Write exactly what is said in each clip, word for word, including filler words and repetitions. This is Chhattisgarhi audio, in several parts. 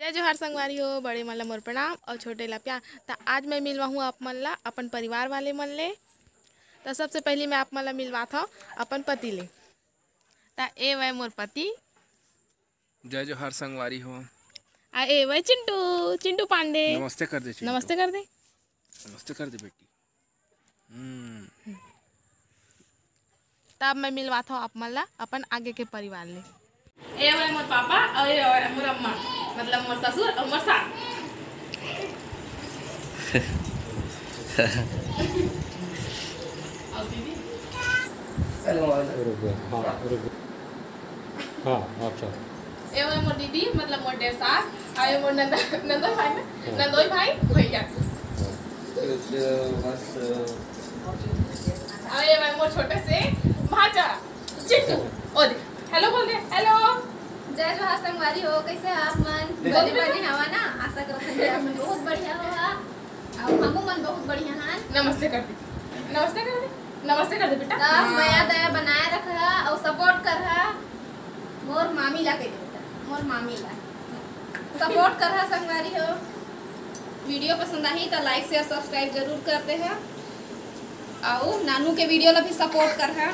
जय जोहार संगवारी हो, बड़े मन ला मोर प्रणाम अउ छोटे ला प्यार। त आज मैं मिलवाहूँ आप मन ला अपन परिवार वाले मन ले। त सबसे पहली मैं आप मन ला मिलवात हव अपन पति ले। त ए वय मोर पति। जय जोहार संगवारी हो। आ ए वय चिंटू, चिंटू पांडे। नमस्ते कर दे चिंटू। नमस्ते कर दे। नमस्ते कर दे बेटी। हम्म। तब मैं मिलवात हव आप मन ला अपन आगे के परिवार ले। ए हवय मोर पापा अउ ए हवय मोर अम्मा, मतलब मोर ससुर अउ मोर सास। अउ दीदी? रुक जा, हाँ, रुक जा। हाँ, अच्छा। ए हवय मोर दीदी, मतलब मोर डेर सास, अउ ए मोर नंद-, नंदोई भाई ना? हाँ। नंदोई भाई, भैया। हाँ। अउ ए हवय मोर छोटे से भांचा, चिंटू। ओ दे, हेलो बोल दे, हेलो। जय जोहार संगवारी हो, कैसे हैं आप मन? बने बने हवा ना? आशा करत हन कि आप मन बहुत बढ़िया हो। अउ हमू मन बहुत बढ़िया हन। नमस्ते कर दे, नमस्ते कर दे, नमस्ते कर दे बेटा। त मया दया बनाए रखा अउ सपोर्ट करहा। मोर मामी ला कह दे बेटा, मोर मामी ला सपोर्ट करहा संगवारी हो। वीडियो पसंद आही त लाइक, शेयर, सब्सक्राइब जरूर कर देहा। अउ नानू के वीडियो ला भी सपोर्ट करहा।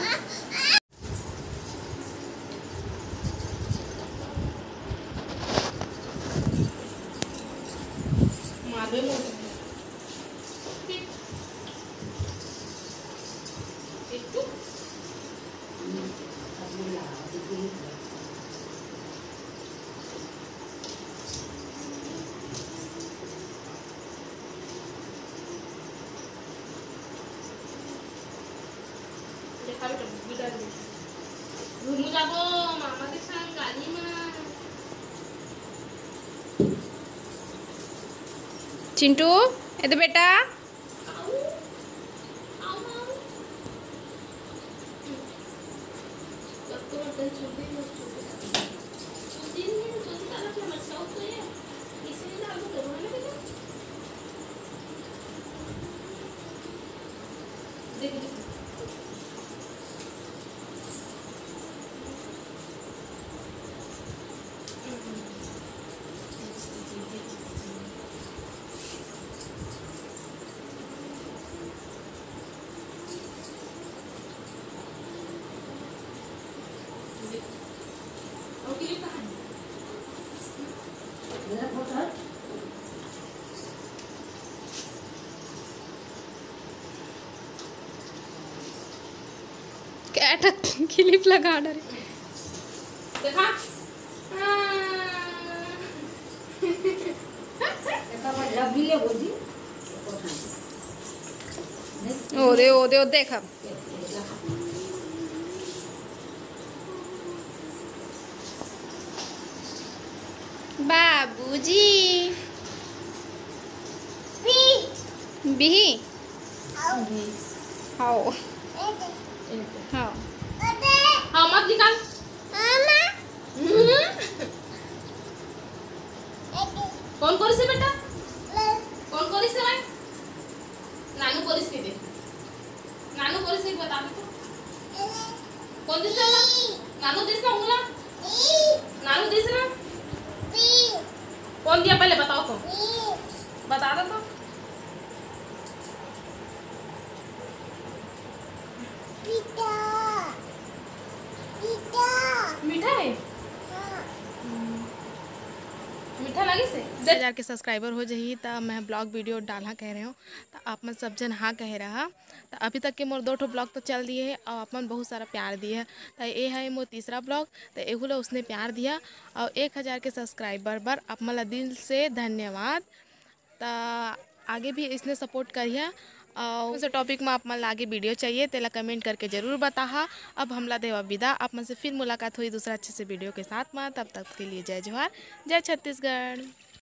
देखा बेटा, बुद्धि कर दे। घूमू जाबो मामा के संग गाड़ी में। चिंटू, ए दे बेटा। क्या ठक क्लिप लगा डरे। देखा? ओ दे, ओ दे, ओ देख अब। बाबूजी। बिही। हाओ। हाओ। हाँ, मत निकाल। हम्म। कौन कोरिस हे बेटा? कौन कोरिस हे भाई? नानू कोरिस के दे। नानू कोरिस के बता दे तो। कौन दिस ना? नानू दिस ना, बोला। नानू दिस ना। कौन दिया पहले बताओ तो। बता दो तो। मीठा। मीठा। मीठा है? हाँ। हम्म। मीठा लगिस हे? दस हजार के सब्सक्राइबर हो जाही त मैं ब्लॉग वीडियो डालहा कह रहे हो, त आप मन सब झन हाँ कहे रहा। त अभी तक के मोर दो ठो ब्लॉग तो चल दिए हे अउ आप मन बहुत सारा प्यार दिए हे। त ए है मोर तीसरा ब्लॉग, त एहू ला उसने प्यार दिया अउ एक हजार के सब्सक्राइबर बर आप मन ला दिल से धन्यवाद। त आगे भी इसने सपोर्ट करिहा। अउ कौन से टॉपिक में आप मन ला आगे वीडियो चाहिए, तेला कमेंट करके जरूर बताहा। अब हमला देवा विदा, आप मन से फिर मुलाकात होई दूसरा अच्छे से वीडियो के साथ में। तब तक के लिए जय जोहार, जय छत्तीसगढ़।